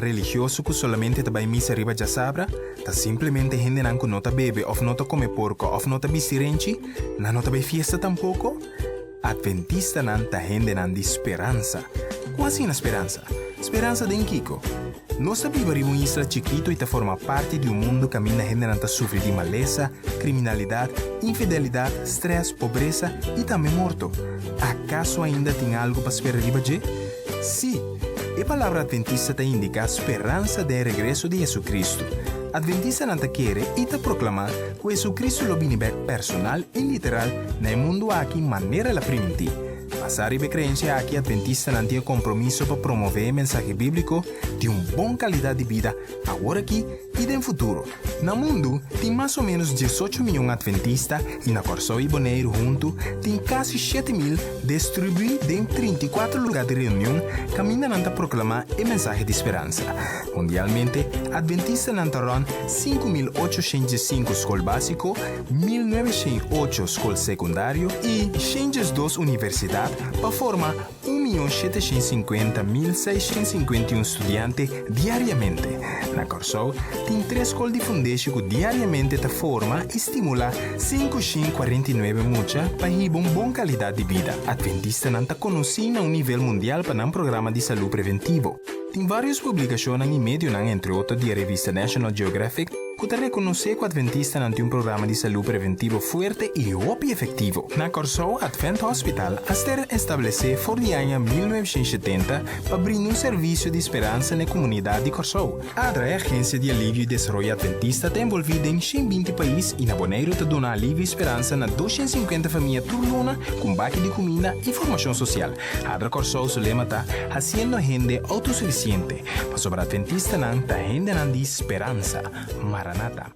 hendenan religioso ku solamente ta bai misa riba djasabra? Ta simplemente hendenan ku no ta bebe òf no ta kome porko òf no ta bisti renchi? Nan no ta bai fiesta tampoko? Adventistanan ta hendenan di speransa. Ku asina speransa? Speransa den kiko? Nos ta biba riba un isla chikitu i ta forma parti di un mundu kaminda hendenan ta sufri di malesa, kriminalidat, infidelidat, strès, pobresa i tambe morto. Akaso ainda tin algu pa spera riba dje? Sí! E palabra adventista ta indiká speransa den e regreso di Hesukristu. Adventistanan ta kere i ta proklamá ku Hesukristu lo bini bèk personal i literal na e mundu aki manera el a primintí. Basá riba e kreensia aki adventistanan tin e kompromiso pa promové e mensahe bíbliko di un bon kalidat di bida aworakí i den futuro. Na mundu tin mas o ménos 18 mion adventista i na Kòrsou i Boneiru huntu tin kasi 7000 destribuí den 34 lugá di reunion kaminda nan ta proklamá e mensahe di speransa. Mundialmente, adventistanan ta rònt 5805 skol básiko, 1908 skol sekundario i 102 universidat pa forma 1.750.651 studiante diariamente. Na Kòrsou tin tres skol di fundeshi ku diariamente ta forma i stimulá 549 mucha pa hiba un bon kalidat di bida. Adventistanan ta konosí na un nivel mundial pa nan programa di salú preventivo. Tin vários publikashonnan i medionan, entre otro di e revista National Geographic, ku ta rekonosé ku adventistanan tin un programa di salú preventivo fuerte i hopi efektivo. Na Kòrsou, Advent Hospital a ser establesé for di aña 1970 pa brinda un servisio di speransa na e komunidat di Kòrsou. ADRA, e agensia di alivio i desaroyo adventista, ta envolví den 120 pais i na Boneiru ta duna alivio i speransa na 250 famia tur luna ku un baki di kuminda i formashon sosial. ADRA Kòrsou su lema ta Hasiendo hende outosufisiente, pasobra adventistanan ta hendenan di speransa. Maranata.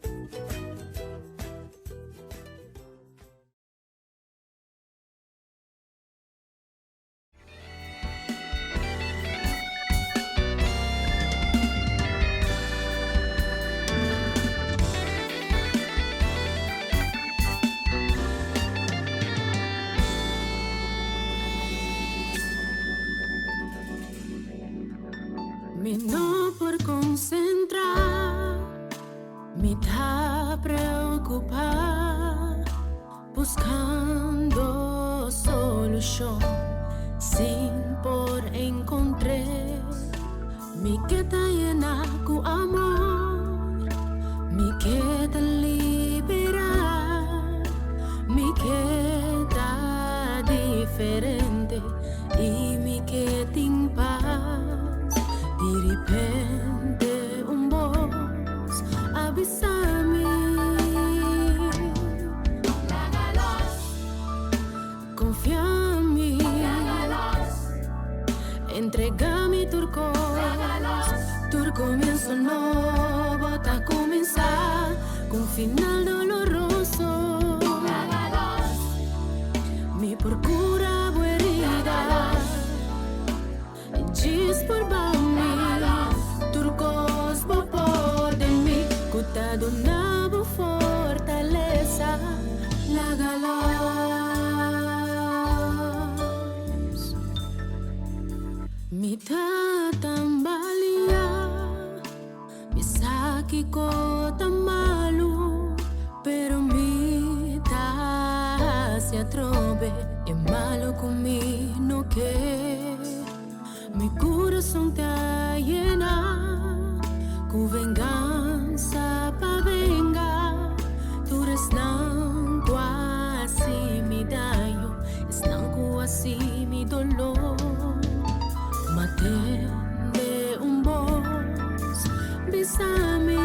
Mi no por konsentrá, mi ta preokupá, buskando solushon sin por enkontr'é. Mi ke ta yená ku amor, mi ke ta liberá, mi ke ta diferente i mi ke tin pas. Di ripente un bos a bisa mi. Confia mi. Entrega mi tur cos. Tur comienzo nobo ta cuminsa cu un final doloroso. Mi por cura bo herida. Djis por ba mi. Tur cos bo por den mi cu ta duna bo fortalesa. Laga los. Mi ta tambalia. Mi sa kiko ta malu, pero mi ta hasi atrobe e malu ku mi no ke. Mi kurason ta yena ku vengansa pa venga tur esnan ku a hasi mi daño, esnan ku a hasi mi doló. Ma tende un bos bisa mi.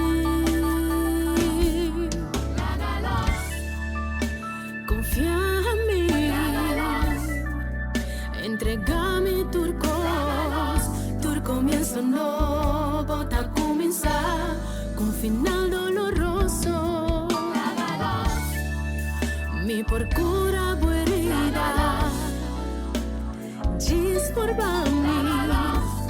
Confia mi. Entrega mi tur cos. Tur comienzo nobo ta cuminsa cu un final doloroso. Mi por cura bo herida. Djis por ba mi.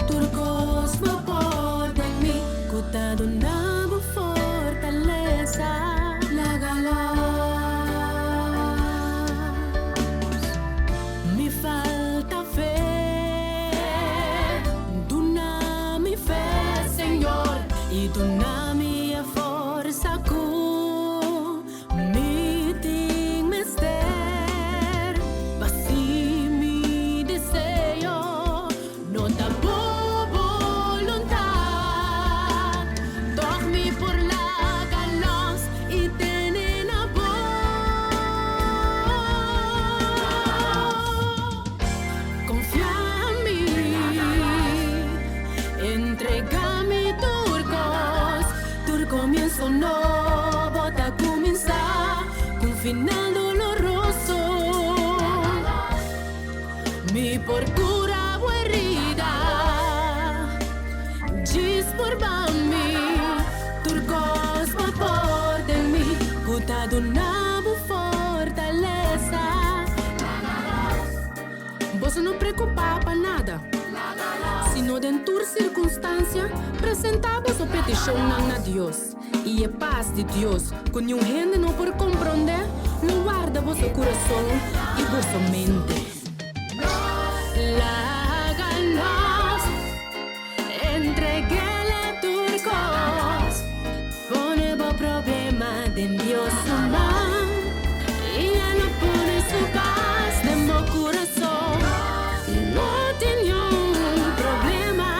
Tur kos bo por den mi. Ku ta duna bo fortalesa. Laga los. Mi falta fe. Duna mi fe, Señor. final doloroso. Mi por cura bo herida, djis purba mi. Tur cos bo por den mi, cu ta duna bo fortaleza. Boso no preocupa pa nada, sino den tur circunstancia presenta boso peticionnan na Dios, y e paz di Dios, cu niun hende no por compronde, lo warda boso curason y boso mente. Laga nos entreguele tur cos, pone bo problema den Dios su man, y E lo pone su paz den bo curason. No tin niun problema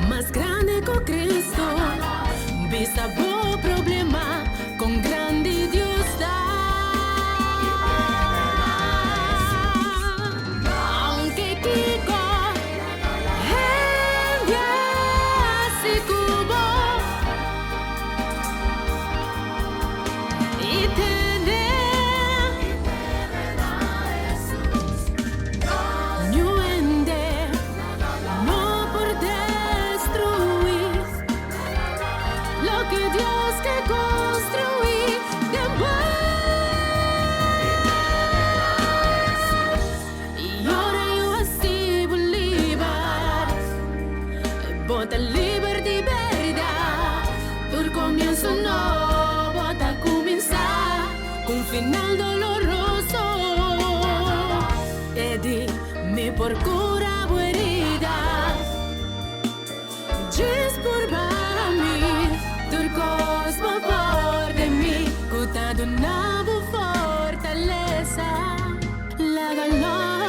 mas grandi cu Cristo. Bisa bo problema con grandi Dios ta. Aunke kico hende haci cu bo y tene niun hende no por destrui loke Dios ke construi den bo. Y ora yu haci bo liber, bo ta liber di berdad. Tur comienso nobo ta cuminsa cu un final doloroso. E di, Mi por cura bo herida, djis purba mi. Tur cos bo por den mi, cu ta duna bo fortaleza. Laga nos.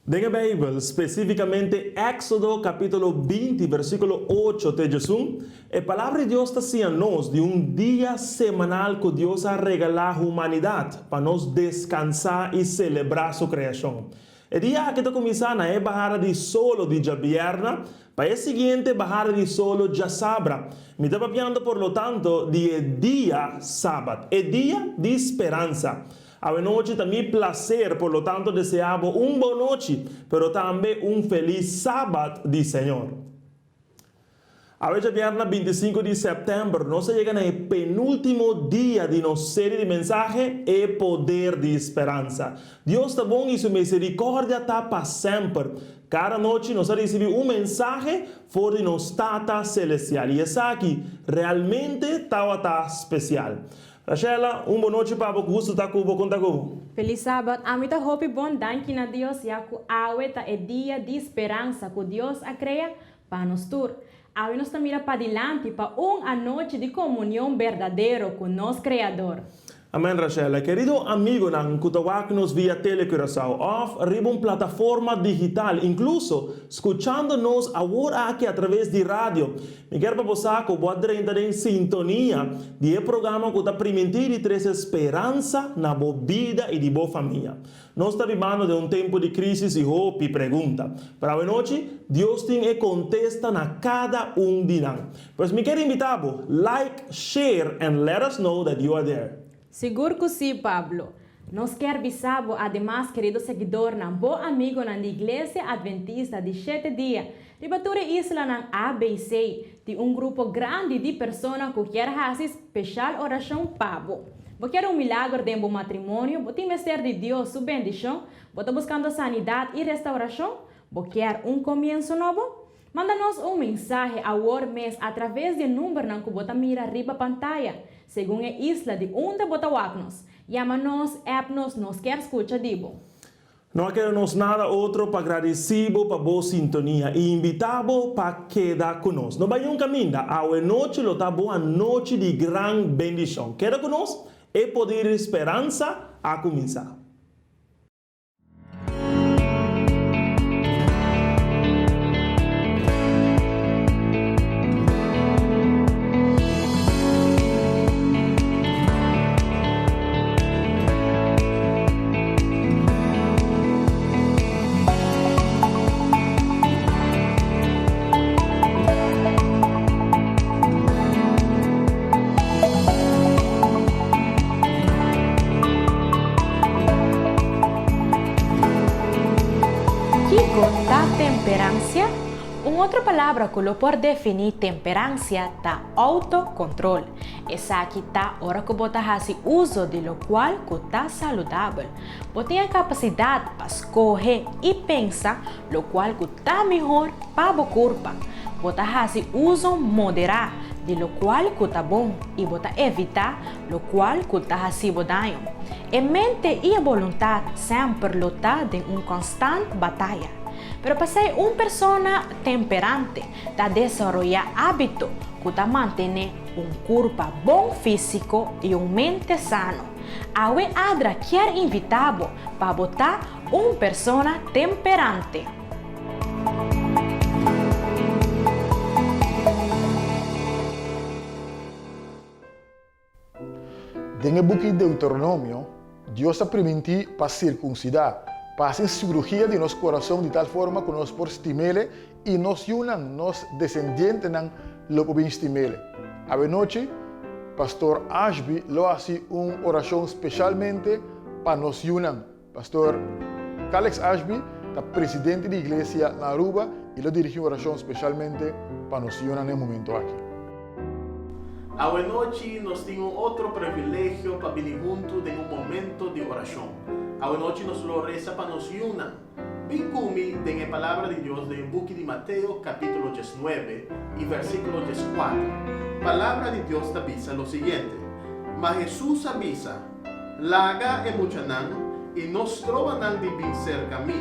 Den e Beibel, spesífikamente Éksodo kapítulo 20 versíkulo 8 te 11, e Palabra di Dios ta siña nos di un dia semanal ku Dios a regalá humanidat pa nos deskansá i selebrá su kreashon. E dia aki ta kuminsá na e bahada di solo di djabièrna pa e siguiente bahada di solo djasabra. Mi ta papiando por lo tanto di e dia Sabat, e dia di speransa. Awe nochi ta mi placer, por lo tanto desea bo un bon nochi, pero tambe un feliz Sabat di Señor. Awe djabièrna 25 di sèptèmber nos a yega na e penúltimo dia di nos serie di mensahe E Poder di Speransa. Dios ta bon i su miserikòrdia ta pa semper. Kada nochi nos a risibí un mensahe for di nos Tata Selestial i esaki realmente tabata spesial. Rashela, un bon nochi pa bo, ku gustu ta ku bo, kon ta ku bo? Felis Sabat, ami ta hopi bon danki na Dios ya ku awe ta e dia di speransa ku Dios a krea pa nos tur. Awe nos ta mira padilanti pa un anochi di komunion berdadero ku nos Kreador. Amen Rashela. Kerido amigonan ku ta wak nos via Tele Curaçao òf riba un plataforma digital, inkluso skuchando nos awor aki atraves di radio, Mi kier pa bo sa ku bo a drenta den sintonia di e programa ku ta primintí di trese speransa na bo bida i di bo famia. Nos ta bibando den un tempu di krísis i hopi pregunta. Pero awenochi, Dios tin e kontesta na kada un di nan. Pues mi kier invitá bo, like, share and let us know that you are there. Sigur ku sí, Pablo. Nos kier bisa bo ademas, kerido seguidornan, bo amigonan di Iglesia Adventista di Shete Dia, riba tur e islanan ABC, tin un grupo grandi di persona ku kier hasi speshal orashon pa bo. Bo kier un milagro den bo matrimonio? Bo tin mester di Dios su bendishon? Bo ta buskando sanidat i restaurashon? Bo kier un komienso nobo? Manda nos un mensahe awor mes atraves di e numbernan ku bo ta mira riba pantaya, segun e isla di unda bo ta wak nos. Yama nos, app nos, nos kier skucha di bo. No a keda nos nada otro pa gradisí bo pa bo sintonia i invitá bo pa keda ku nos. No bai niun kaminda, awe nochi lo ta bo anochi di gran bendishon. Keda ku nos, e poder di speransa a kuminsá. palabra ku lo por definí temperansia ta outokontrol. Esaki ta ora ku bo ta hasi uso di lokual ku ta saludabel. Bo tin e kapasidat pa skohe i pensa lokual ku ta mihor pa bo kurpa. Bo ta hasi uso moderá di lokual ku ta bon i bo ta evitá lokual ku ta hasi bo daño. E mente i e boluntat semper lo ta den un konstant bataya. Pero pasei un persona temperante ta desaroyá ábito ku ta mantené un kurpa bon físiko i un mente sano. Awe Adra kier invitá bo pa bo ta un persona temperante. Den e buki Deuteronomio, Dios a primintí pa sirkunsidá, pa hasi sirugia di nos kurason di tal forma ku nos por stim'Ele i nos yunan, nos desendientenan, lo por bin stim'Ele. Awenochi, Pastor Ashby lo hasi un orashon speshalmente pa nos yunan. Pastor Calex Ashby ta presidente di Iglesia na Aruba y lo dirigi un oracion specialmente pa nos yunan na e momento aki. Awenochi nos tin un otro privilegio pa bini huntu den un momento di oracion. Awenochi nos lo resa pa nos yunan. Bin cu mi den e Palabra di Dios den e buki di Mateo capitulo diesnuebe y versiculo diescuater. Palabra di Dios ta bisa lo siguiente, Ma Jesus a bisa, Laga e muchanan i no stroba nan di bin serka mi,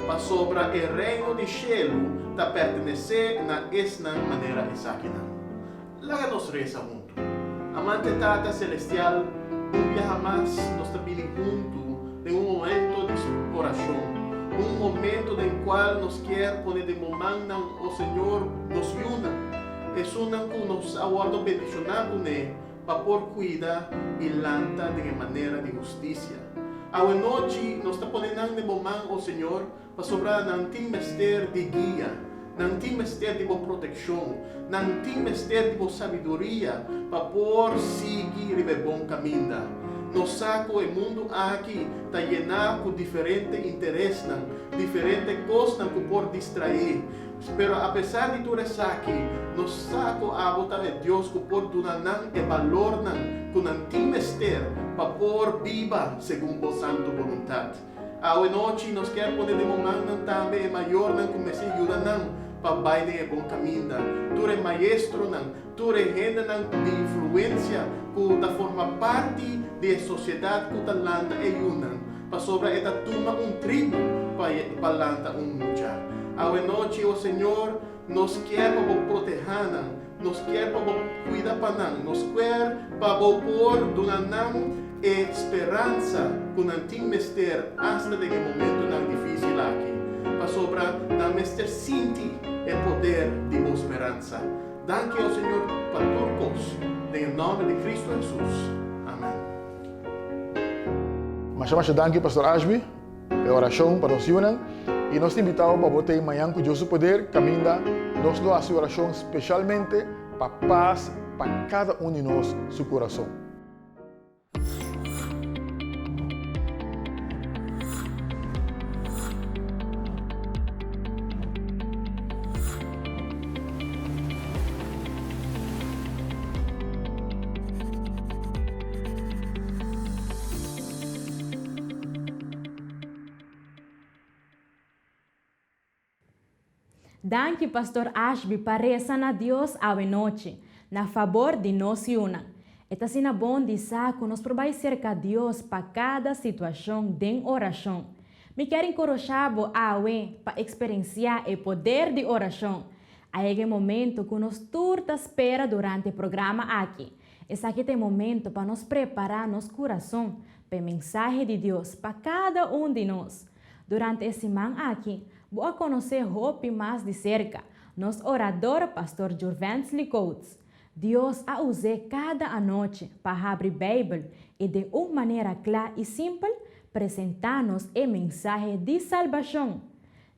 pasobra e Reino di shelu ta pertenesé na esnan manera esakinan. Laga nos resa huntu. Amante Tata Selestial, un biaha mas nos ta bini huntu den un momento di orashon, un momento den kual nos kier pone den bo mannan, o Señor, nos yunan, esunnan ku nos a wòrdu bendishoná kuné, pa por cuida y lanta den e manera di husticia. Awe nochi nos ta pone nan den bo man, o Señor, pasobra nan tin mester di guia, nan tin mester di bo proteccion, nan tin mester di bo sabiduria pa por sigui riba e bon caminda. Nos sa cu e mundu aki ta yená cu diferente interesnan, diferente cosnan cu por distraé. Pero apesar di tur esaki, nos sa ku abo ta e Dios ku por duna nan e balornan ku nan tin mester pa por biba segun bo santu boluntat. Awe nochi nos kier pone den bo mannan tambe e mayornan ku mester yuda nan pa bai den e bon kaminda, tur e maestronan, tur e hendenan di influensia ku ta forma parti di e sosiedat ku ta lanta e yunan, pasobra e ta tuma un tribu pa pa lanta un mucha. Awe nochi, o Señor, nos kier pa Bo protehá nan, nos kier pa Bo kuida pa nan, nos kier pa Bo por duna nan e speransa ku nan tin mester asta den e momentunan difísil aki, pasobra nan mester sinti e poder di Bo speransa. Danki, o Señor, pa tur kos, den e nòmber di Kristu Hesus. Amèn. Masha masha danki Pastor Ashby pa e orashon pa nos yunan i nos ta invita bo pa bo ta ei mañan ku Dios su poder kaminda nos lo hasi orashon speshalmente pa pas pa kada un di nos su kurason. Danki Pastor Ashby pa resa na Dios awe nochi, na fabor di nos yunan. E ta asina bon di sa ku nos por bai serka Dios pa kada situashon den orashon. Mi kier enkurashá bo awe pa eksperensiá e poder di orashon. A yega e momento ku nos tur ta spera durante e programa aki. Esaki ta e momento pa nos prepará nos kurason pa e mensahe di Dios pa kada un di nos. Durante e siman aki, bo a konosé hopi mas di serka nos orador Pastor Jurvensly Coates. Dios a us'é kada anochi pa habri Beibel i den un manera kla i simpel presentá nos e mensahe di salbashon.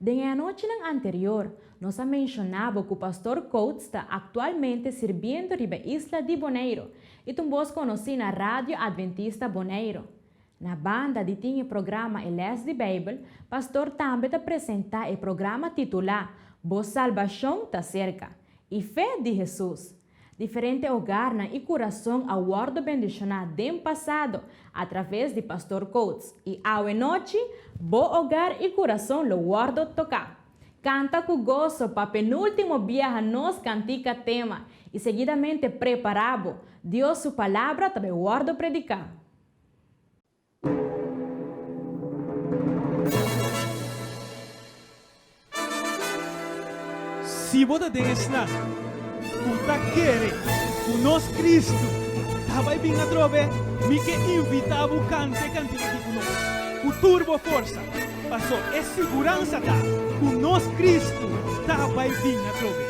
Den e anochinan anterior, nos a menshoná bo ku Pastor Coates ta aktualmente sirbiendo riba e isla di Boneiru i ta un bos konosí na Radio Adventista Boneiru. Na banda di tin e programa E Les di Beibel, Pastor tambe ta presentá e programa titulá. Bo salbashon ta serka, i Fe di Hesus. Diferente hogarnan i kurason a wòrdu bendishoná den pasado a traves di Pastor Coates, i awe nochi bo hogar i kurason lo wòrdu toká. Kanta ku goso pa penúltimo biaha nos kantika tema i seguidamente prepará bo, Dios su Palabra ta bai wòrdu prediká. Si bo ta den esnan ku ta kere ku nos Kristu ta bai bin atrobe, mi ke invitá bo kanta e kantika aki ku nos ku tur bo forsa, paso e siguransa ta ku nos Kristu ta bai bin atrobe.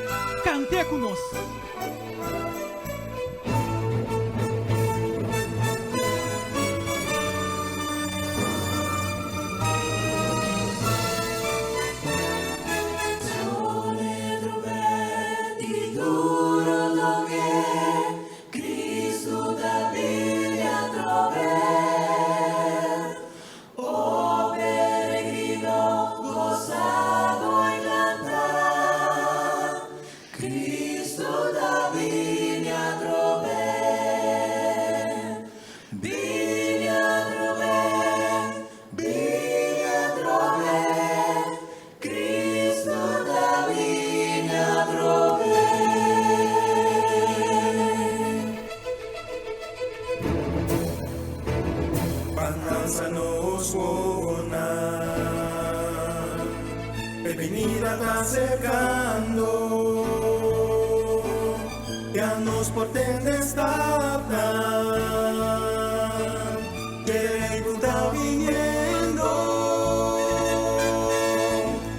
Kant'é ku nos! Ban nos wowonan, e binida ta aserkando, ya nos por tende stapnan, dje Rei ku ta biniendo.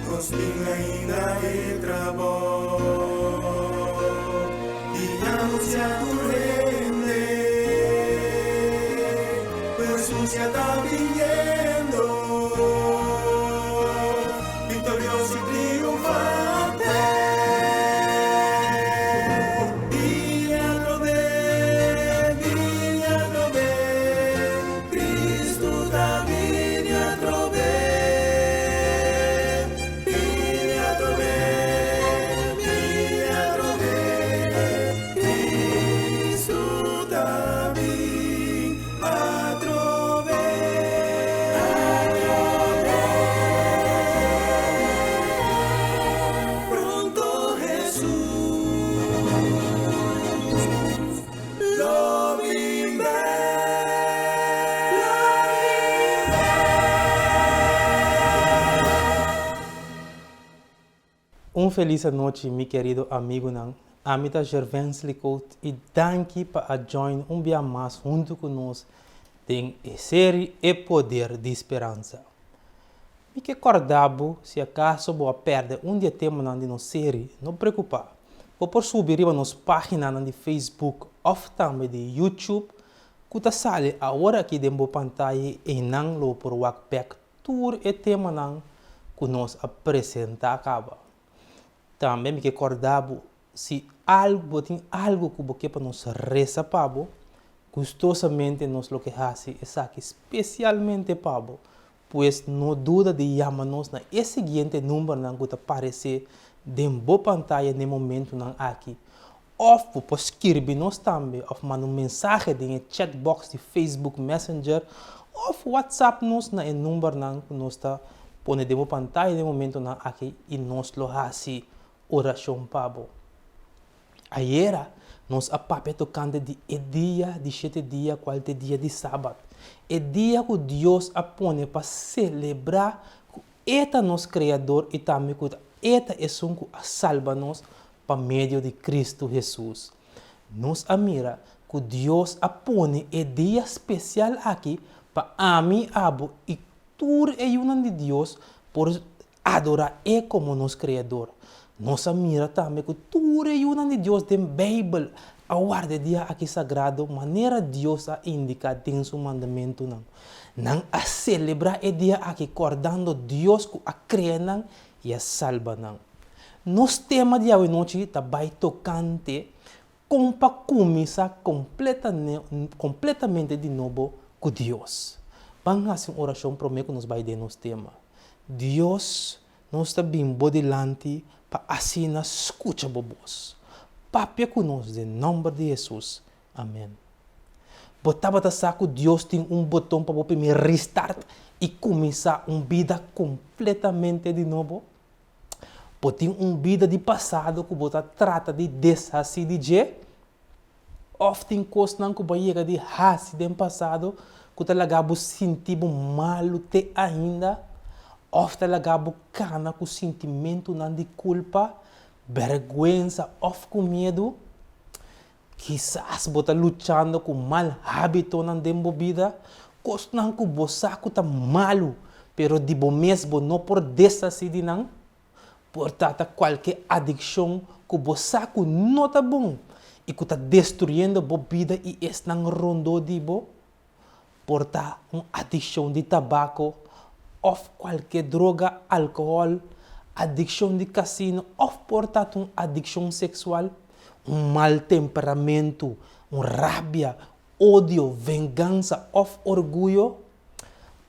Nos tin ainda e trabou di anunsiá tur hende, ku Hesus ya ta biniendo, viktorioso i triunfante. Bini atrobe, bini atrobe, Kristu ta bini atrobe. Bini atrobe, bini atrobe, Kristu ta bin atrobe. Pronto Hesus lo bin bek. Un felis anochi mi kerido amigunan, ami ta Gervensley Cote y danki pa a join un bia mas hunto cu nos den e serie E Poder di Speransa. Mi ke kòrda bo, si akaso bo a pèrdè un di e temanan di nos seri, no preokupá. Bo por subi riba nos páginanan di Facebook òf tambe di YouTube ku ta sali awor aki den bo pantaya i einan lo bo por wak bèk tur e temanan ku nos a presentá kaba. Tambe mi ke kòrda bo, si bo tin algu ku bo ke pa nos resa pa bo, gustosamente nos lo ke hasi esaki spesialmente pa bo. Pues no duda di yama nos na e siguiente numbernan ku ta paresé den bo pantaya n'e momentunan aki. Òf bo por skirbi nos tambe òf manda un mensahe den e chatbox di Facebook Messenger òf WhatsApp nos na e numbernan ku nos ta pone den bo pantaya den e momentunan aki i nos lo hasi orashon pa bo. Ayera nos a papia tokante di e dia di shete dia kual ta e dia di Sabat, e dia ku Dios a pone pa selebrá ku E ta nos Kreador i tambe ku E ta esun ku a salba nos pa medio di Kristu Hesus. Nos a mira ku Dios a pone e dia spesial aki pa ami, abo i tur e yunan di Dios por Adorá E komo nos Kreador. Nos a mira tambe ku tur e yunan di Dios den Beibel a warda e dia aki sagrado manera Dios a indiká den su mandamentunan. Nan a selebrá e dia aki kòrdando Dios ku a krea nan i a salba nan. Nos tema di awenochi ta bai tokante kon pa kuminsá kompletamente di nobo ku Dios. Ban hasi un orashon promé ku nos bai den nos tema. Dios, nos ta bin bo dilanti pa. pa asina skucha bo bos. Papia ku nos den nòmber di Hesus. Amèn. Bo tabata sa ku Dios tin un boton pa bo primi restart i kuminsá un bida kompletamente di nobo? Bo tin un bida di pasado ku bo ta trata di deshasí di dje? Òf tin kosnan ku bo a yega di hasi den pasado ku ta laga bo sinti bo malu te ainda? Òf ta laga bo kana ku sintimentunan di kulpa, bèrgwensa òf ku miedu? Kisas bo ta luchando ku mal hábitonan den bo bida, kosnan ku bo sa ku ta malu, pero di bo mes bo no por deshasí di nan. Por ta ta kualke adikshon ku bo sa ku no ta bon i ku ta destruyendo bo bida i esnan rondó di bo. Por ta un adikshon di tabako òf kualke droga, alkohòl, adikshon di kasino òf por ta ta un adikshon seksual, un mal temperamentu, un rabia, odio, vengansa òf orguyo.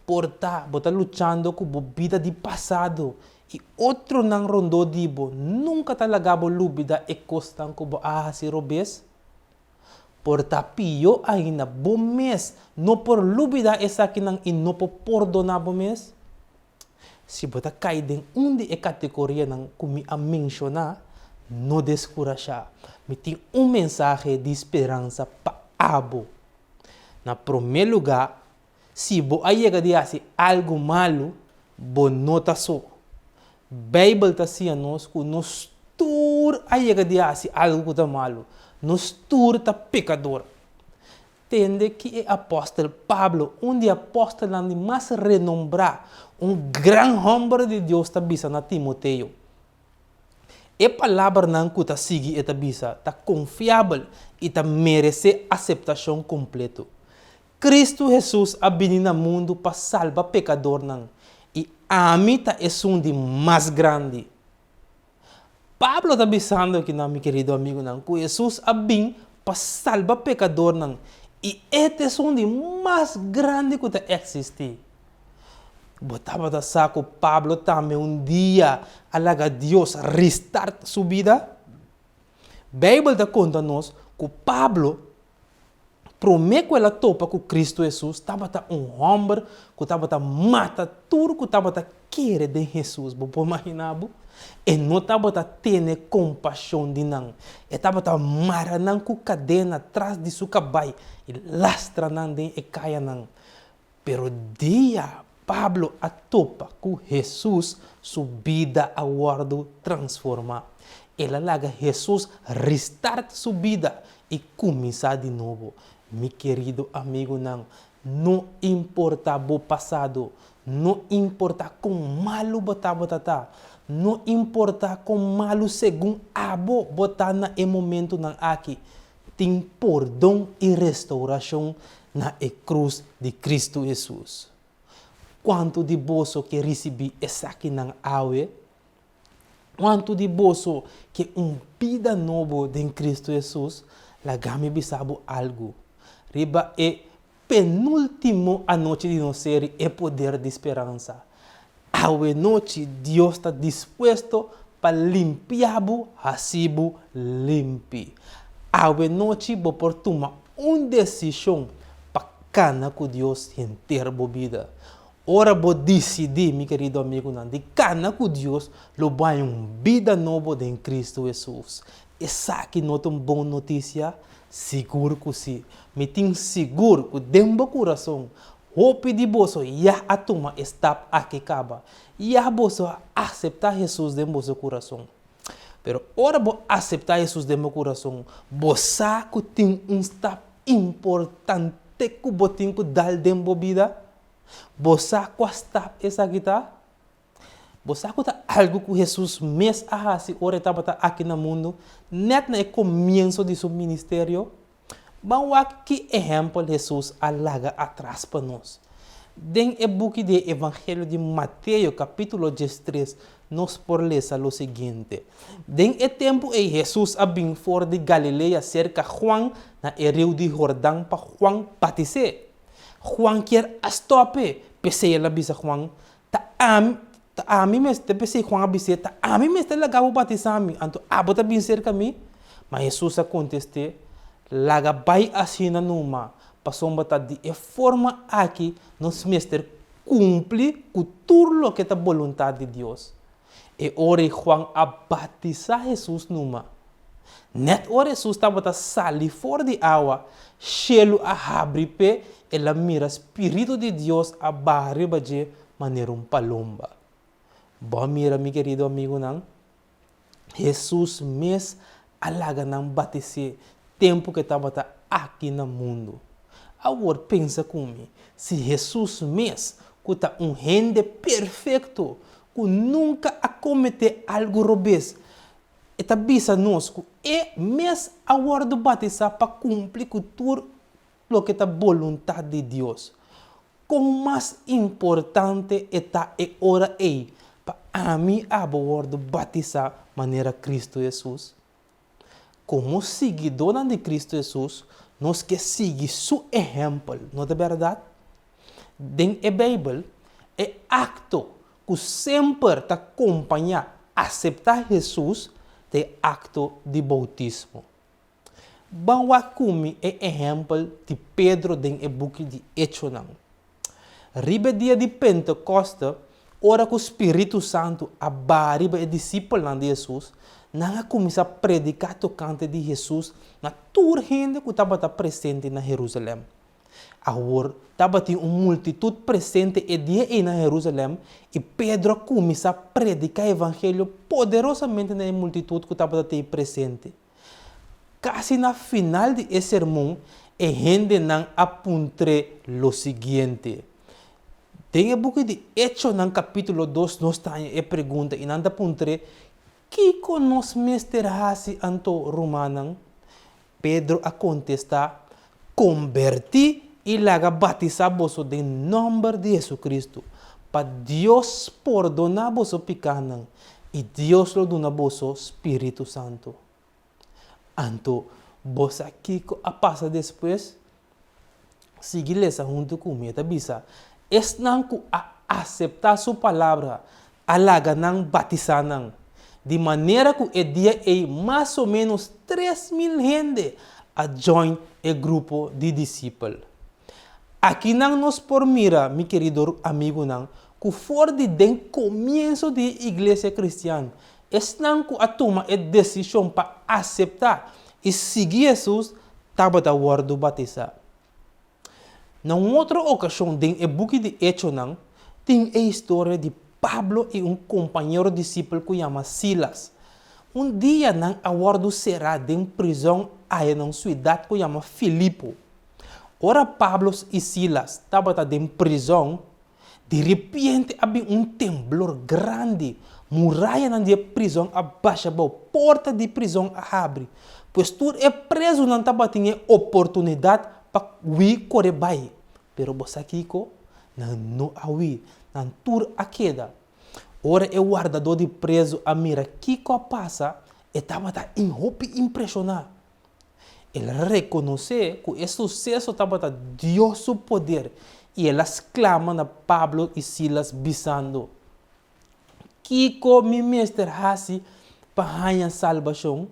Por ta bo ta luchando ku bo bida di pasado i otronan rondó di bo nunka ta laga bo lubida e kosnan ku bo a hasi robes. Por ta pió ainda, bo mes no por lubida esakinan i no por pordoná bo mes. Si bo ta kai den un di e kategorianan ku mi a menshoná, no deskurashá. Mi tin un mensahe di speransa pa abo. Na promé lugá, si bo a yega di hasi algu malu, bo no ta so. Beibel ta siña nos ku nos tur a yega di hasi algu ku ta malu. Nos tur ta pekador. Tende ki e apòstel Pablo, un di e apòstelnan di mas renombrá, un gran hòmber di Dios ta bisa na Timoteo. E palabranan ku ta sigui e ta bisa ta konfiabel i ta meresé aseptashon kompleto. Kristu Hesus a bini na mundu pa salba pekadornan, i ami ta esun di mas grandi. Pablo ta bisando aki nan, mi kerido amigunan, ku Hesus a bin pa salba pekadornan, i e ta esun di mas grandi ku ta eksistí. Bo tabata sa ku Pablo tambe un dia a laga Dios restart su bida? Beibel ta konta nos ku Pablo, promé ku el a topa ku Kristu Hesus, tabata un hòmber ku tabata mata tur ku tabata kere den Hesus. Bo por imaginá bo? E no tabata tene kompashon di nan. E tabata mara nan ku kadena tras di su kabai i lastra nan den e kayanan. Pero dia Pablo a topa ku Hesus, su bida a wòrdu transformá. El a laga Hesus restart su bida i kuminsá di nobo. Mi kerido amigunan, no importá bo pasado, no importá kon malu bo tabata ta, no importá kon malu segun abo bo ta na e momentunan aki, Tin pordon i restaurashon na e krus di Kristu Hesus. Kuantu di boso ke risibí esakinan awe? Kuantu di boso ke un bida nobo den Kristu Hesus? Laga mi bisa bo algu. Riba e penúltimo anochi di nos seri E Poder di Speransa, awe nochi Dios ta dispuesto pa limpia bo hasi bo limpi. Awe nochi bo por tuma un desishon pa kana ku Dios henter bo bida. Ora bo disidí, mi kerido amigunan, di kana ku Dios, lo bo haña un bida nobo den Kristu Hesus. Esaki no ta un bon notisia? Sigur ku si. Mi tin sigur ku den bo kurason, hopi di boso ya a tuma e stap aki kaba. Ya boso a aseptá Hesus den boso kurason. Pero ora bo aseptá Hesus den bo kurason, bo sa ku tin un stap importante ku bo tin ku dal den bo bida. Bo sa kua stap esaki ta? Bo sa ku ta algu ku Hesus mes a hasi ora e tabata aki na mundu, nèt na e komienso di su ministerio? Ban wak ki ehèmpel Hesus a laga atras pa nos. Den e buki di e Evangelio di Mateo, kapítulo diestres, nos por lesa lo siguiente, Den e tempu ei Hesus a bin for di Galilea serka Juan na e riu di Hordan pa Juan batis'é. Juan kier a stòp'é, p'esei el a bisa Juan, Ta ami. Ta ami mester, p'esei Juan a bis'é, Ta ami mester laga bo batisá mi, anto abo ta bin serka mi? Ma Hesus a kontest'é, Laga bai asina numa, pasobra ta di e forma aki nos mester kumpli ku tur loke ta boluntat di Dios. E ora ei Juan a batisá Hesus numa. Nèt ora Hesus tabata sali for di awa, shelu a habri p'e, el a mira spiritu di Dios a baha riba dje manera un palomba. Bo a mira, mi kerido amigunan? Hesus mes a laga nan batis'é tempu ku e tabata aki na mundu. Awor pensa ku mi, si Hesus mes, ku ta un hende perfekto, ku nunka a kometé algu robes, e ta bisa nos ku e mes a wòrdu batisá pa kumpli ku tur loke ta boluntat di Dios, kon mas importante e ta e ora ei pa ami abo wòrdu batisá manera Kristu Hesus? Komo siguidónan di Kristu Hesus, nos ke sigui su ehèmpel, no ta bèrdat? Den e Beibel, e akto ku semper ta kompañá aseptá Hesus ta e akto di boutismo. Ban wak ku mi e ehèmpel di Pedro den e buki di Echonan. Riba e dia di Pentekòste, ora ku spiritu santu a baha riba e disipelnan di Hesus, nan a kuminsá prediká tokante di Hesus na tur hende ku tabata presente na Herúsalèm. Awor, tabatin un multitut presente e dia ei na Herúsalèm, i Pedro a kuminsá prediká evangelio poderosamente na e multitut ku tabata tei presente. Kasi na final di e sermon, e hendenan a puntr'é lo siguiente. Den e buki di Echonan kapítulo dos nos ta haña e pregunta i nan ta puntr'é, Kiko nos mester hasi anto, rumannan? Pedro a kontestá, Kombertí i laga batisá boso den nòmber di Hesukristu, pa Dios pordoná boso pikánan i Dios lo duna boso spiritu santu. Anto, bo sa kiko a pasa despues? Sigui lesa huntu ku mi. E ta bisa, Esnan ku a aseptá su palabra a laga nan batisá nan, di manera ku e dia ei mas o ménos 3000 hende a djòin e grupo di disipel. Akinan nos por mira, mi kerido amigunan, ku for di den komienso di e iglesia kristian, esnan ku a tuma e desishon pa aseptá i sigui Hesus tabata wòrdu batisá. Na un otro okashon den e buki di Echonan tin e historia di Pablo i un kompañero disipel ku yama Silas. Un dia nan a wòrdu será den prizòn aya na un siudat ku yama Filipo. Ora Pablo i Silas tabata den prizòn, di ripiente a bin un temblor grandi. Murayanan di e prizòn a basha abou, porta di prizòn a habri. Pues tur e prezunan tabatin e oportunidat pa hui kore bai. Pero bo sa kiko? Nan no a hui, nan tur a keda. Ora e wardadó di prezu a mira kiko a pasa, e tabata hopi impreshoná. El a rekonosé ku e suseso tabata Dios su poder i el a sklama na Pablo i Silas bisando, Kiko mi mester hasi pa haña salbashon?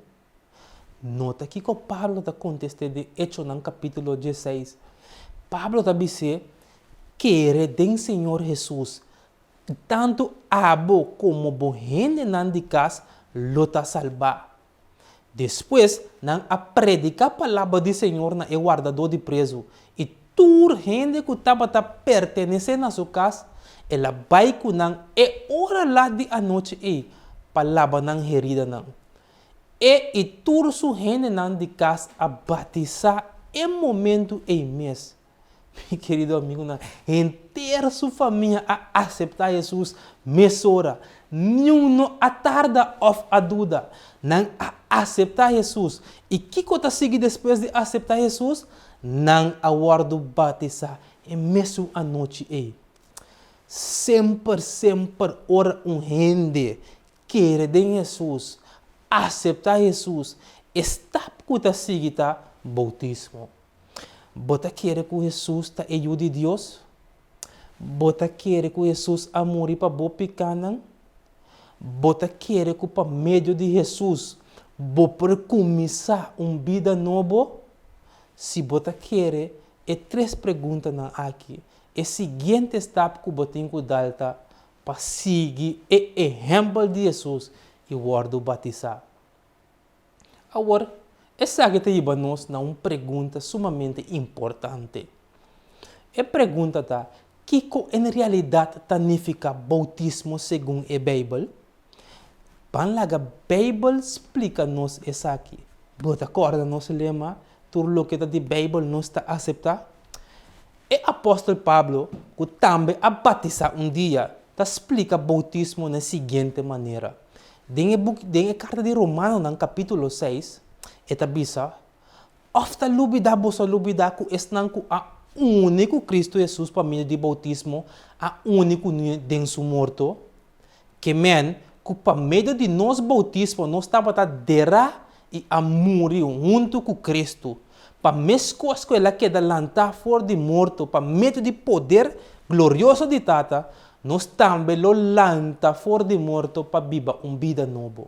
Nota kiko Pablo ta kontest'é den Echonan kapítulo dieseis. Pablo ta bis'é, Kere den Señor Hesus, i tantu abo komo bo hendenan di kas lo ta salbá. Despues nan a prediká palabra di Señor na e wardadó di prezu, i tur hende ku tabata pertenesé na su kas, el a bai ku nan e ora lat di anochi ei pa laba nan heridanan. E i tur su hendenan di kas a batisá e momentu ei mes. Mi kerido amigunan, henter su famia a aseptá Hesus mesora. Niun no a tarda òf a duda. Nan a aseptá Hesus. I kiko ta sigui despues di aseptá Hesus? Nan a wòrdu batisá e mesun anochi ei. Semper, semper ora un hende kere den Hesus, aseptá Hesus, e stap ku ta sigui ta boutismo. Bo ta kere ku Hesus ta e Yu di Dios? Bo ta kere ku Hesus a muri pa bo pikánan? Bo ta kere ku pa medio di Hesus bo por kuminsá un bida nobo? Si bo ta kere e tres preguntanan aki, e siguiente stap ku bo tin ku dal ta pa sigui e ehèmpel di Hesus i wòrdu batisá. Awor, esaki ta hiba nos na un pregunta sumamente importante. E pregunta ta, Kiko en realidat ta nifiká boutismo segun e Beibel? Ban laga Beibel splika nos esaki. Bo ta kòrda nos lema, Tur loke ta di Beibel nos ta aseptá? E apòstel Pablo, ku tambe a batisá un dia, ta splika boutismo na e siguiente manera. Den e buki, den e karta di Romanonan kapítulo seis, e ta bisa, Òf ta lubidá boso a lubidá ku esnan ku a uni ku Kristu Hesus pa medio di boutismo a uni kuné den su morto? Ke men ku pa medio di nos boutismo nos tabata derá i a muri huntu ku Kristu, pa meskos ku el a keda lantá for di morto pa medio di poder glorioso di Tata, nos tambe lo lanta for di morto pa biba un bida nobo.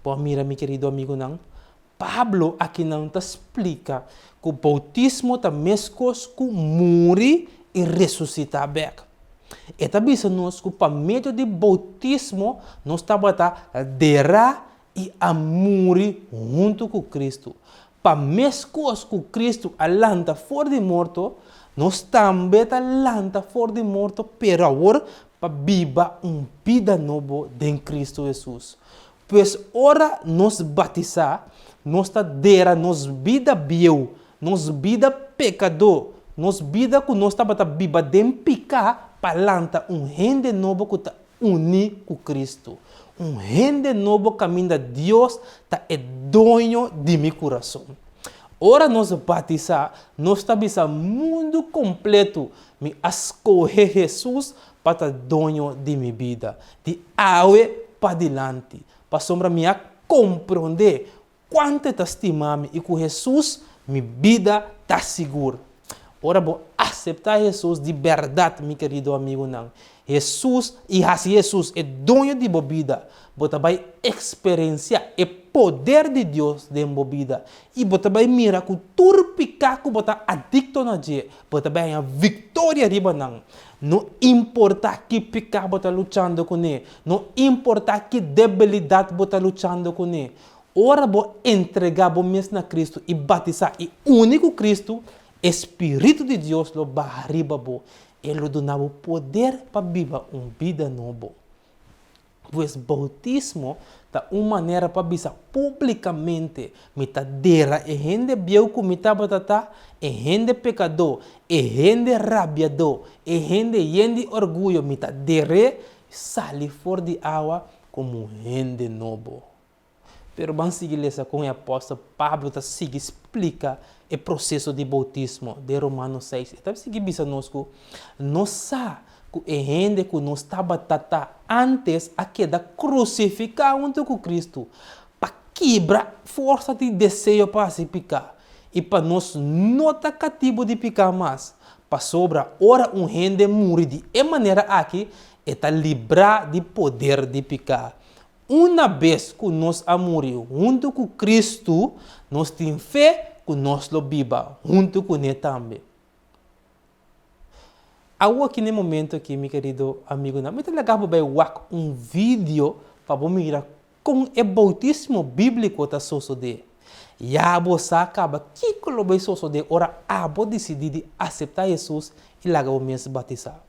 Bo a mira, mi kerido amigunan, Pablo akinan ta splika ku boutismo ta meskos ku muri i resusitá bèk. E ta bisa nos ku pa medio di boutismo nos tabata derá i a muri huntu ku Kristu. Pa meskos ku Kristu a lanta for di morto, nos tambe ta lanta for di morto, pero awor pa biba un bida nobo den Kristu Hesus. Pues ora nos batisá, nos ta dera nos bida bieu, nos bida pekadó, nos bida ku nos tabata biba den piká pa lanta un hende nobo ku ta uní ku Kristu. Un hende nobo kaminda Dios ta e doño di mi kurason. Ora nos batisá, nos ta bisa mundu kompletu, Mi a skohe Hesus pa ta doño di mi bida, di awe padilanti, pasobra mi a komprondé kuantu e ta stima mi i ku Hesus mi bida ta sigur. Ora bo aseptá Hesus di bèrdat, mi kerido amigunan, Hesus i hasi Hesus e doño di bo bida, bo ta bai eksperensiá e poder di Dios den bo bida i bo ta bai mira ku tur piká ku bo ta adikto na dje, Bo ta bai haña viktoria riba nan. No importá ki piká bo ta luchando kuné, no importá ki debilidat bo ta luchando kuné, ora bo entregá bo mes na Kristu i batisá i uni ku Kristu, e spiritu di Dios lo baha riba bo. E lo duna bo poder pa biba un bida nobo. Pues boutismo ta un manera pa bisa públikamente, Mi ta dera e hende bieu ku mi tabata ta, e hende pekadó, e hende rabiadó, e hende yen di orguyo, mi ta der'é sali for di awa komo un hende nobo. Pero ban sigui lesa kon e apòstel Pablo ta sigui splika e proseso di boutismo den Romanos seis. E ta sigui bisa nos ku nos sa ku e hende ku nos tabata ta ántes a keda krusifiká huntu ku Kristu pa kibra forsa di deseo pa hasi piká i pa nos no ta katibu di piká mas. Pasobra ora un hende muri di e manera aki, e ta librá di poder di piká. Una bes ku nos a muri huntu ku Kristu, nos tin fe ku nos lo biba huntu kuné tambe. Awoki na e momento aki, mi kerido amigunan, mi ta laga bo bai wak un video pa bo mira kon e boutismo bíbliko ta sosodé. Ya bo sa kaba kiko lo bai sosodé ora abo disidí di aseptá Hesus i laga bo mes batisá.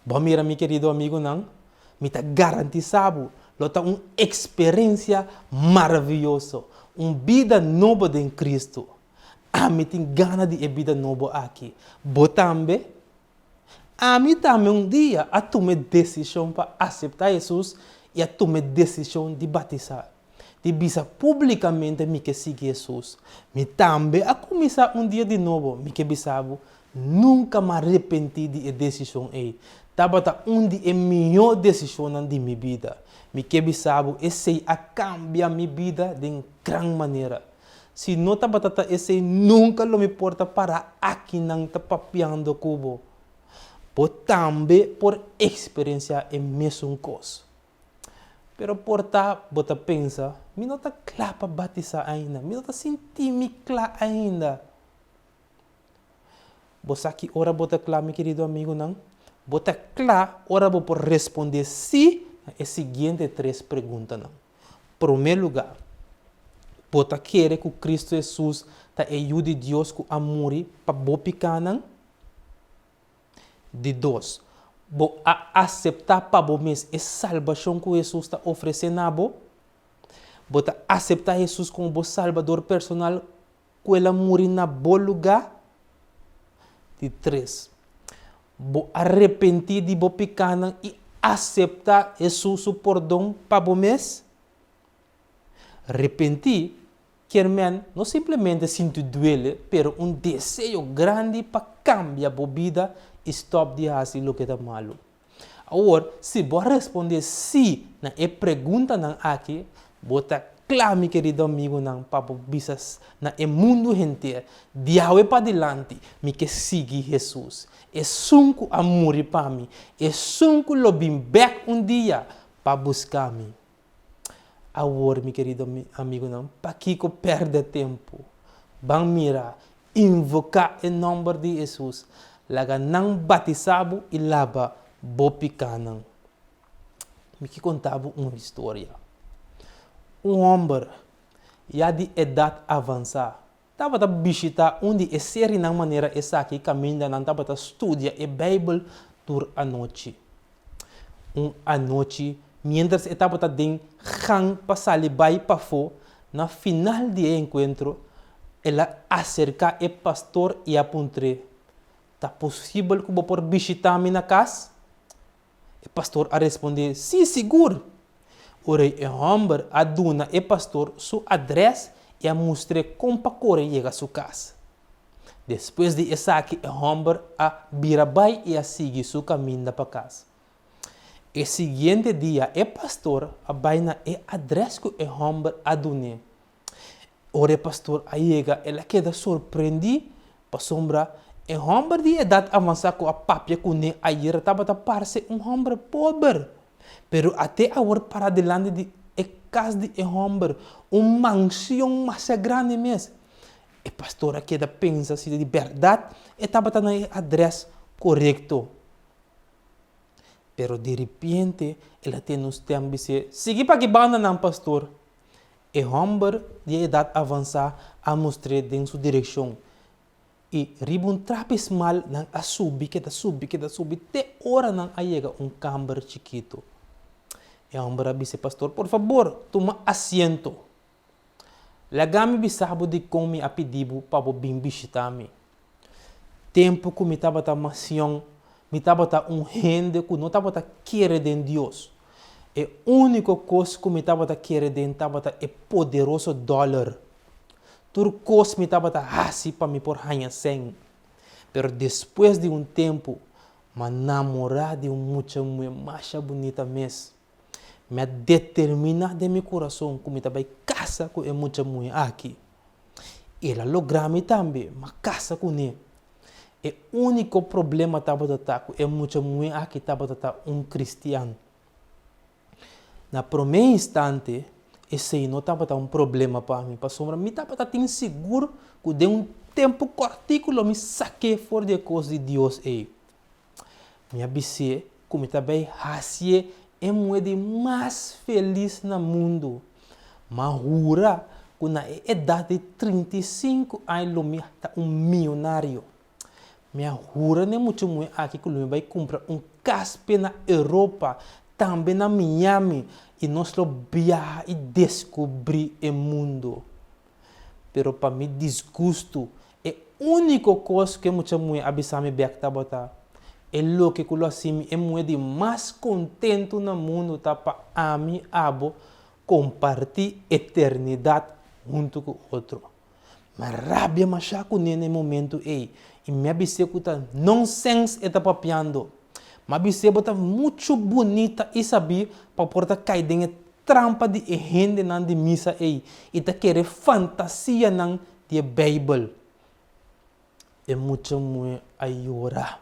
Bo a mira mi kerido amigunan? Mi ta garantisá bo, lo ta un eksperensia maravioso, un bida nobo den Kristu. Ami tin gana di e bida nobo aki. Bo tambe? Ami tambe un dia a tuma e desishon pa aseptá Hesus i a tuma e desishon di batisá, di bisa públikamente mi ke sigui Hesus. Mi tambe a kuminsá un dia di nobo. Mi ke bisa bo, nunka m'a arepentí di e desishon ei. Tabata un di e mihó desishonnan di mi bida. Mi ke bisa bo, esei a kambia mi bida den gran manera. Si no tabata ta esei nunka lo mi por ta pará akinan ta papiando ku bo. Bo tambe por eksperensiá e mesun kos. Pero por ta bo ta pensa, Mi no ta kla pa batisá ainda, mi no ta sinti mi kla ainda. Bo sa ki ora bo ta kla, mi kerido amigunan? Bo ta kla ora bo por respondé sí na e siguiente tres preguntanan. Promé lugá, bo ta kere ku Kristu Hesus ta e Yu di Dios ku a muri pa bo pikánan? Di dos, bo a aseptá pa bo mes e salbashon ku Hesus ta ofresé na bo? Bo ta aseptá Hesus komo bo Salbador personal ku el a muri na bo lugá? Di tres, bo a repentí di bo pikánan i aseptá Hesus su pordon pa bo mes? Repentí kier men no simplemente sinti duele, pero un deseo grandi pa kambia bo bida i stòp di hasi loke ta malu. Awor, si bo a respondé sí na e preguntanan aki, bo ta kla, mi kerido amigunan, pa bo bisa na e mundu henter, Diawe padilanti, mi ke sigui Hesus, esun ku a muri pa mi, esun ku lo bin bèk un dia pa buska mi. Awor, mi kerido amigunan, pakiko pèrdè tempu? Ban mira, invoká e nòmber di Hesus, laga nan batisá bo i laba bo pikánan. Mi ke konta bo un historia. Un hòmber, ya di edat avansá, tabata bishitá un di e serinan manera esaki kaminda nan tabata studia e Beibel tur anochi. Un anochi, miéntras e tabata den gang pa sali bai pafó, na final di e enkuentro, el a aserká e pastor i a puntr'é, Ta posibel ku bo por bishitá mi na kas? E pastor a respondé, Sí, sigur! Ora e hòmber a duna e pastor su adrès i a mustr'é kon pa kore yega su kas. Despues di esaki e hòmber a bira bai i a sigui su kaminda pa kas. E siguiente dia e pastor a bai na e adrès ku e hòmber a dun'é. Ora e pastor a yega, el a keda sorprendí pasobra e hòmber di edat avansá ku a papia kuné ayera tabata parse un hòmber pober. Pero at'é awor pará dilanti di e kas di e hòmber, un mansion masha grandi mes. E pastor a keda pensa si di bèrdat e tabata na e adrès korekto. Pero diripiente el a tende un stèm bis'é, Sigui pa ki bandanan, pastor. E hòmber di e edat avansá a mustr'é den su direkshon, i riba un trapi smal nan a subi, keda subi, keda subi te ora nan a yega un kamber chikitu. E hòmber a bisa e pastor, Por fabor, tuma asiento. Laga mi bisa bo dikon mi a pidi bo pa bo bin bishitá mi. Tempu ku mi tabata mas yòn, mi tabata un hende ku no tabata kere den Dios. E úniko kos ku mi tabata kere den tabata e poderoso dòler. Tur kos mi tabata hasi pa mi por haña sèn. Pero despues di un tempu, m'a namorá di un mucha muhé masha bunita mes. Mi a determiná den mi kurason ku mi ta bai kasa ku e mucha muhé aki. El a logra mi tambe, m'a kasa kuné. E úniko problema tabata ta ku e mucha muhé aki tabata ta un kristian. Na promé instante, esei no tabata un problema pa mi, pasobra mi tabata tin sigur ku den un tempu kòrtiku lo mi sak'é for di e kos di Dios ei. Mi a bis'é ku mi ta bai hasié e muhé di mas felis na mundu. M'a hura ku na e edat di 35 aña lo mi ta un mionario. Mi a hura na e mucha muhé aki ku lo mi bai kumpra un kas p'e na Europa, tambe na Miami, i nos lo biaha i deskubrí e mundu. Pero pa mi disgustu, e úniko kos ku e mucha muhé a bisa mi bèk tabata, E loke ku lo hasi mi e muhé di mas kontentu na mundu ta pa ami abo kompartí eternidat huntu ku otro. Mi a rabia mashá kuné na e momentu ei i mi a bis'é ku ta nonsens e ta papiando. Mi a bis'é bo ta muchu bunita i sabí pa por ta kai den e trampa di e hendenan di misa ei i ta kere fantasianan di e Beibel. E mucha muhé a yora.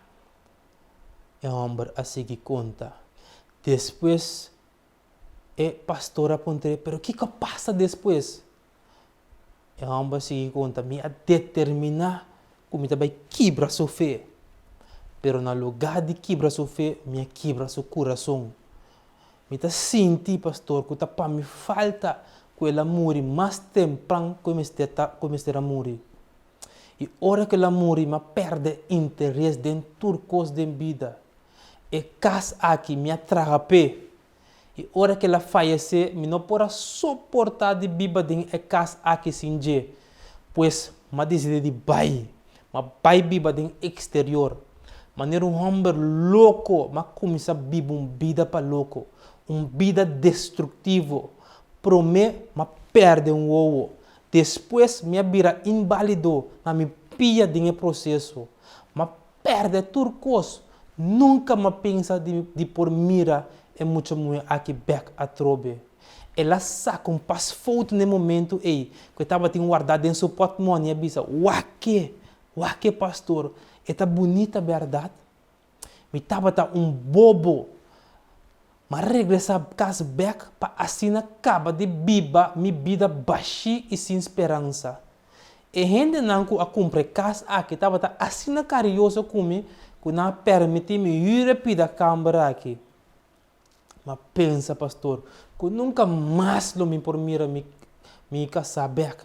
E hòmber a sigui konta. Despues e pastor a puntr'é, Pero kiko a pasa despues? E hòmber a sigui konta, Mi a determiná ku mi ta bai kibra su fe. Pero na lugá di kibra su fe, mi a kibra su kurason. Mi ta sinti, pastor, ku ta pa mi falta ku el a muri mas tempran ku e mester ta, ku e mester a muri. I ora ku el a muri, mi a pèrdè interes den tur kos den bida. E kas aki mi a traha p'e. I ora ku el a fayesé, mi no por a soportá di biba den e kas aki sin dje. Pues, mi a disidí di bai. Mi a bai biba den eksterior. Manera un hòmber loko, mi a kuminsá biba un bida pa loko, un bida destruktivo. Promé, mi a pèrdè un wowo. Despues, mi a bira inbálido na mi pia den e proseso. Mi a pèrdè tur kos. Nunka mi a pensa di por mira e mucha muhé aki bèk atrobe. El a saka un pasfoto na e momentu ei ku e tabatin wardá den su pòtmòni i a bisa, Wak-e! Wak-e, pastor! E ta bunita, bèrdat? Mi tabata un bobo! Mi a regresá kas bèk pa asina kaba di biba mi bida bashí i sin speransa. E hendenan ku a kumpra e kas aki tabata asina karioso ku mi ku nan a pèrmití mi hür e pida kamber aki. Mi a pensa, Pastor, ku nunka mas lo mi por mira mi mi kasá bèk.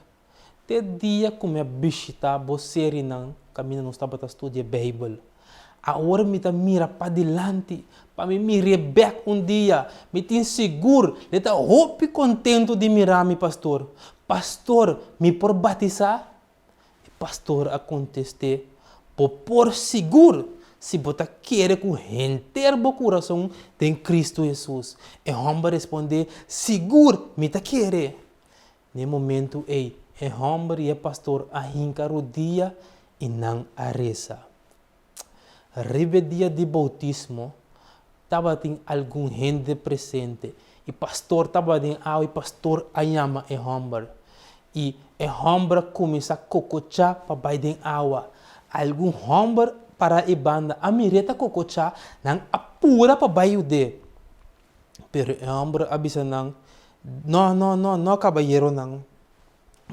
Te dia ku mi a bishitá bo serinan kaminda nos tabata studia Beibel. Awor mi ta mira padilanti pa mi mir'é bèk un dia. Mi tin sigur l'e ta hopi kontentu di mira mi, pastor. Pastor, mi por batisá? E pastor a kontest'é, Bo por sigur si bo ta kere ku henter bo kurason den Kristu Hesus. E hòmber respondé, Sigur mi ta kere. Na e momentu ei, e hòmber i e pastor a hinka rudia i nan a resa. Riba e dia di boutismo, tabatin algun hende presente i pastor tabatin awa i pastor a yama e hòmber. I e hòmber a kuminsá kokochá pa bai den awa. Algun hòmber pará e banda a mir'é ta kokochá, nan a pura pa bai yud'é. Pero e hòmber a bisa nan, No, no, no, no, kabayeronan.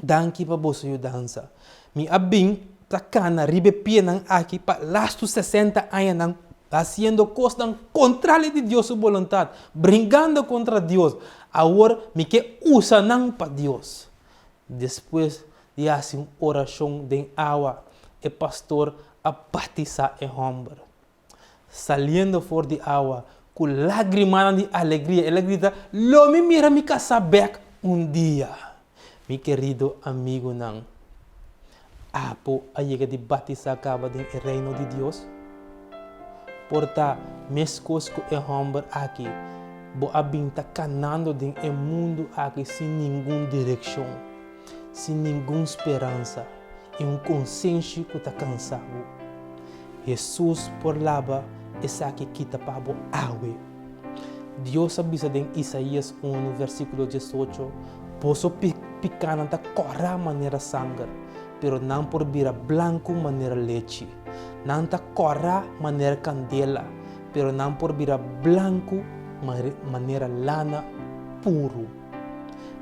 Danki pa boso yudansa. Mi a bin ta kana riba e pianan aki pa lastu sesenta añanan hasiendo kosnan kontrali di Dios su boluntat, bringando kontra Dios. Awor mi ke usa nan pa Dios. Despues di hasi un orashon den awa, e pastor a batisá e hòmber. Saliendo for di awa ku lágrimanan di alegria, el a grita, Lo mi mira mi kasá bèk un dia! Mi kerido amigunan, abo a yega di batisá kaba den e Reino di Dios? Por ta meskos ku e hòmber aki, bo a bin ta kanando den e mundu aki sin ningun direkshon, sin ningun speransa i un konsenshi ku ta kansa bo. Hesus por laba esaki kita pa bo awe. Dios a bisa den Isaías unu versíkulo diesocho, Boso pikánan ta kòrá manera sanger, pero nan por bira blanku manera lechi. Nan ta kòrá manera kandela, pero nan por bira blanku manera lana puru.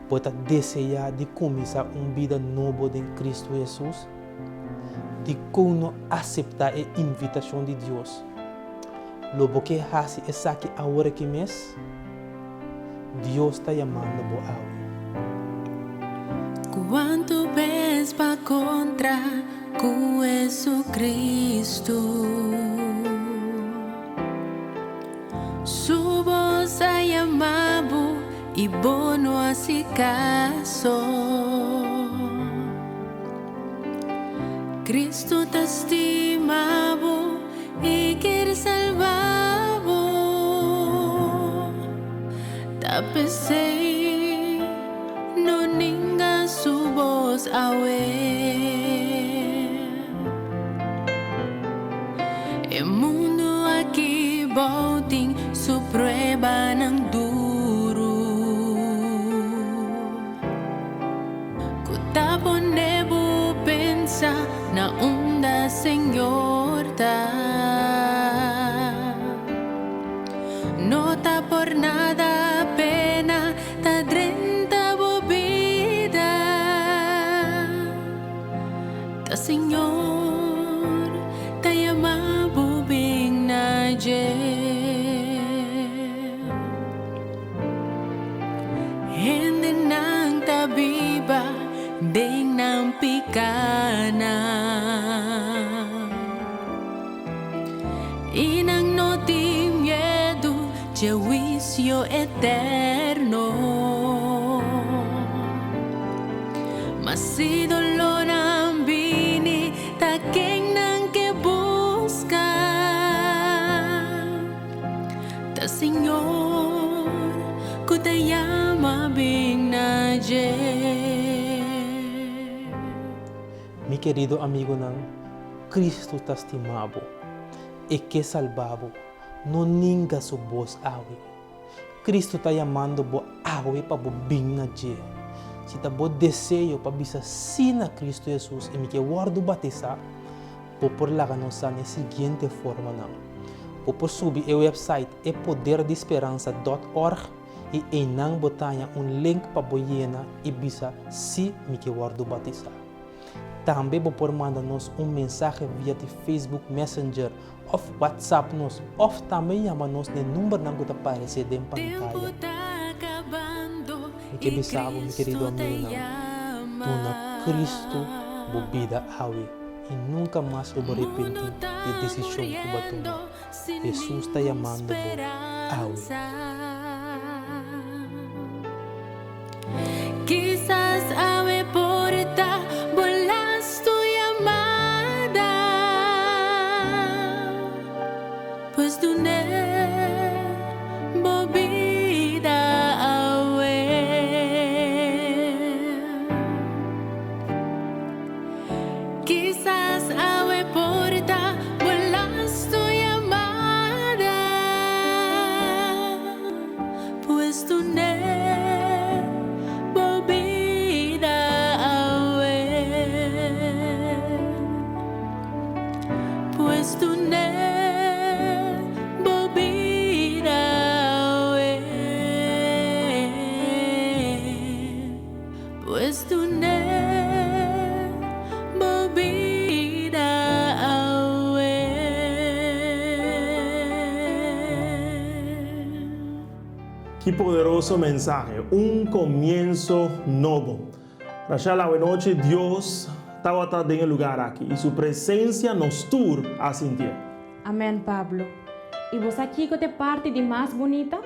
Bo ta deseá di kuminsá un bida nobo den Kristu Hesus? Dikon no aseptá e invitashon di Dios? Lo bo ke hasi esaki awor aki mes? Dios ta yamando bo awe. Kuantu bes pa kontra. Ku Jesucristo. Su bos a yama bo i bo no hasi kaso. Cristo ta stima bo i kier salba bo. Ta p'esei no ninga su bos awe. E mundu aki bou tin su pruebanan duru. Ku ta pone bo pensa na unda Señor ta. No ta por nada pena ta drenta bo bida. Ta Señor ta yama bo bin na dje. Hendenan ta biba den nan pikanan. I nan no tin miedu dje huisio eterno. Ma si dolónan bini, ta ken nan ke buska? Ta Señor ku ta yama bin na dje. Mi kerido amigonan, Cristo ta stima bo. E ke salba bo. No ninga su bos awe. Cristo ta yamando bo awe pa bo bin na dje. Si ta bo deseo pa bisa sí na Cristo Jesus i mi ke wòrdu batisá, bo por laga nos sa na e siguiente formanan. Bo por subi e website epoder-di-speransa dòt org i einan bo ta haña un link pa bo yena i bisa sí mi ke wòrdu batisá. Tambe bo por manda nos un mensahe via di Facebook Messenger òf WhatsApp nos òf tambe yama nos na e numbernan ku ta paresé den pantaya. Mi ke bisa bo, mi kerido amigunan, duna Kristu bo bida awe i nunka mas lo bo repentí di e desishon ku bo a tuma. Hesus ta yamando bo awe. Kisas awe por ta bo lastu yamada, pues dun'é bo bida awe. Kisas awe por ta bo lastu yamada. Pues dun'é bo bida awe. Pues dun'é bo bida awe. Pues dun'é bo bida awe. Ki poderoso mensahe! Un comienso nobo. Rachel, awenochi Dios tawata den e lugar aki y su presencia nos tur a sintié. Amen Pablo. I bo sa kiko t'e parti di mas bunita?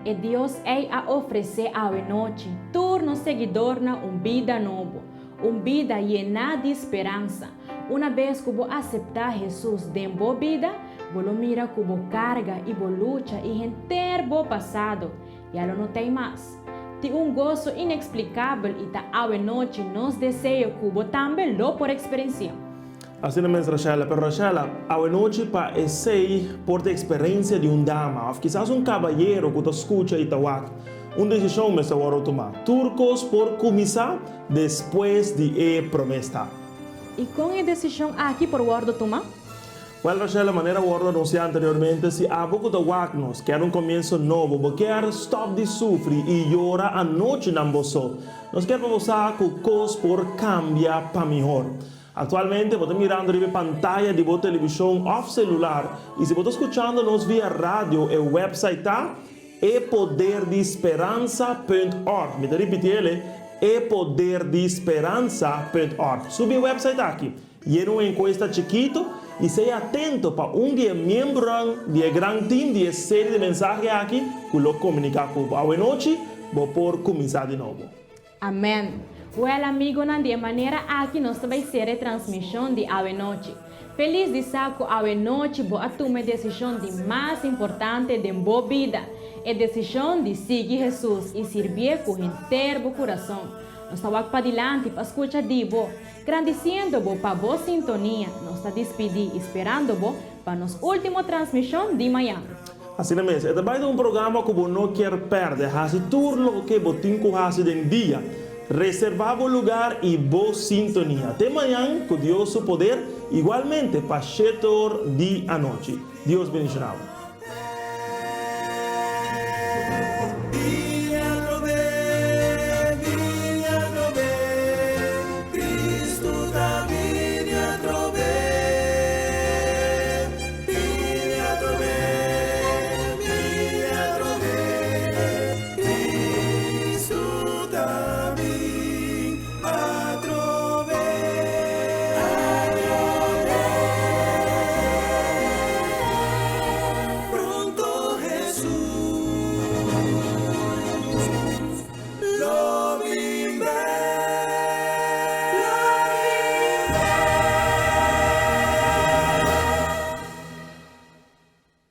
E Dios ei a ofresé awenochi tur nos seguidornan un bida nobo, un bida yená di speransa. Una bes ku bo aseptá Hesus den bo bida, bo lo mira ku bo karga i bo lucha i henter bo pasado ya lo no t'ei mas. Tin un goso ineksplikabel i ta awenochi nos deseo ku bo tambe lo por eksperensiá. Asina mes Rachela, pero Rachela, awenochi pa esey por ta experencia di un dama of kisas un cabayero cu ta scucha y ta wak, un decision mester worde tuma. Tur cos por cuminsa despues di e promesta. Y con e decision aki por worde tuma? Wel Rachela, manera worde anuncia anteriormente, si abo cu ta wak nos kier un comienzo nobo, bo kier stop di sufri y yora anochinan bo so, nos kier pa bo sa cu cos por cambia pa mihor. Aktualmente bo ta mirando riba e pantaya di bo televishon òf selular i si bo ta skuchando nos via radio e wèpsait ta epoderdi-speransa punt org. Mi ta ripitiel e, epoderdi-speransa punt org. Subi e wèpsait aki. Yena un enkuesta chikitu i sea atento pa un di e miembronan di e gran tim di e seri di mensahe aki ku lo komuniká ku bo. Awenochi bo por kuminsá di nobo. Amèn. Wèl amigonan di e manera aki nos ta bai sera e transmishon di awenochi. Felis di sa ku awenochi bo a tuma e desishon di mas importante den bo bida, e desishon di sigui Hesus i sirbié ku henter bo kurason. Nos ta wak padilanti pa skucha di bo. Grandisiendo bo pa bo sintonia, nos ta dispidí i sperando bo pa nos último transmishon di mañan. Asina mes, e ta bai ta un programa ku bo no kier pèrdè. Hasi tur loke bo tin ku hasi den dia. Reservá bo lugar i bo sintonia. Te mañan, ku Dios su poder, igualmente pa shete or di anochi. Dios bendishoná bo.